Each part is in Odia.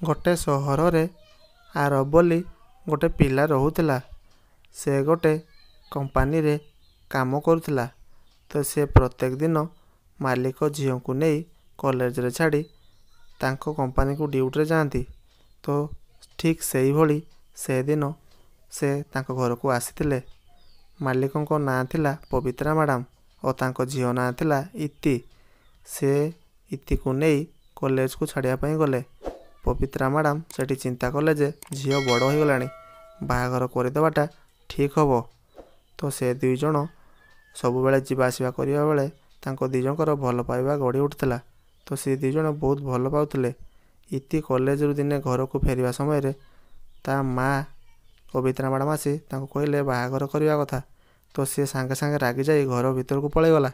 ଗୋଟେ ସହରରେ ଆରବ ବୋଲି ଗୋଟେ ପିଲା ରହୁଥିଲା। ସେ ଗୋଟେ କମ୍ପାନୀରେ କାମ କରୁଥିଲା। ତ ସେ ପ୍ରତ୍ୟେକ ଦିନ ମାଲିକ ଝିଅଙ୍କୁ ନେଇ କଲେଜରେ ଛାଡ଼ି ତାଙ୍କ କମ୍ପାନୀକୁ ଡ୍ୟୁଟିରେ ଯାଆନ୍ତି। ତ ଠିକ୍ ସେଇଭଳି ସେଦିନ ସେ ତାଙ୍କ ଘରକୁ ଆସିଥିଲେ। ମାଲିକଙ୍କ ନାଁ ଥିଲା ପବିତ୍ରା ମ୍ୟାଡ଼ାମ୍ ଓ ତାଙ୍କ ଝିଅ ନାଁ ଥିଲା ଇତି। ସେ ଇତିକୁ ନେଇ କଲେଜକୁ ଛାଡ଼ିବା ପାଇଁ ଗଲେ। ପବିତ୍ରା ମ୍ୟାଡ଼ାମ୍ ସେଠି ଚିନ୍ତା କଲେ ଯେ ଝିଅ ବଡ଼ ହୋଇଗଲାଣି, ବାହାଘର କରିଦେବାଟା ଠିକ୍ ହେବ। ତ ସେ ଦୁଇ ଜଣ ସବୁବେଳେ ଯିବା ଆସିବା କରିବା ବେଳେ ତାଙ୍କ ଦୁଇ ଜଣଙ୍କର ଭଲ ପାଇବା ଗଢ଼ି ଉଠିଥିଲା। ତ ସେ ଦୁଇ ଜଣ ବହୁତ ଭଲ ପାଉଥିଲେ। ଇତି କଲେଜରୁ ଦିନେ ଘରକୁ ଫେରିବା ସମୟରେ ତା ମା ପବିତ୍ରା ମ୍ୟାଡ଼ାମ୍ ଆସି ତାଙ୍କୁ କହିଲେ ବାହାଘର କରିବା କଥା। ତ ସିଏ ସାଙ୍ଗେ ସାଙ୍ଗେ ରାଗିଯାଇ ଘର ଭିତରକୁ ପଳାଇଗଲା।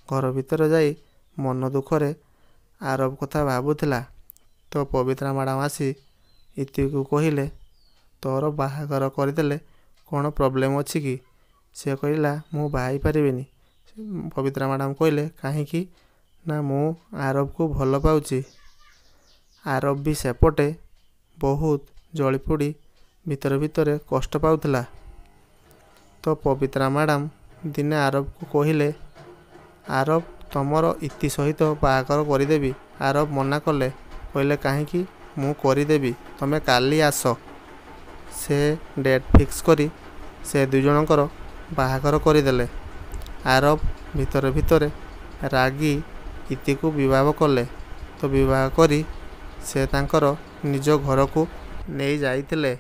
ଘର ଭିତରେ ଯାଇ ମନ ଦୁଃଖରେ ଆରବ କଥା ଭାବୁଥିଲା। ତ ପବିତ୍ରା ମ୍ୟାଡ଼ାମ୍ ଆସି ଇତିକୁ କହିଲେ, ତୋର ବାହାଘର କରିଦେଲେ କ'ଣ ପ୍ରୋବ୍ଲେମ୍ ଅଛି କି? ସେ କହିଲା, ମୁଁ ବାହା ହେଇପାରିବିନି। ପବିତ୍ରା ମ୍ୟାଡ଼ାମ୍ କହିଲେ, କାହିଁକି? ନା, ମୁଁ ଆରବକୁ ଭଲ ପାଉଛି। ଆରବ ବି ସେପଟେ ବହୁତ ଜଳିପୋଡ଼ି ଭିତରେ ଭିତରେ କଷ୍ଟ ପାଉଥିଲା। ତ ପବିତ୍ରା ମ୍ୟାଡ଼ାମ୍ ଦିନେ ଆରବକୁ କହିଲେ, ଆରବ, ତମର ଇତି ସହିତ ବାହାଘର କରିଦେବି। ଆରବ ମନା କଲେ, କହିଲେ, କାହିଁକି? ମୁଁ କରିଦେବି, ତମେ କାଲି ଆସ। ସେ ଡେଟ୍ ଫିକ୍ସ କରି ସେ ଦୁଇ ଜଣଙ୍କର ବାହାଘର କରିଦେଲେ। ଆରବ ଭିତରେ ଭିତରେ ରାଗି ଇତିକୁ ବିବାହ କଲେ। ତ ବିବାହ କରି ସେ ତାଙ୍କର ନିଜ ଘରକୁ ନେଇ ଯାଇଥିଲେ।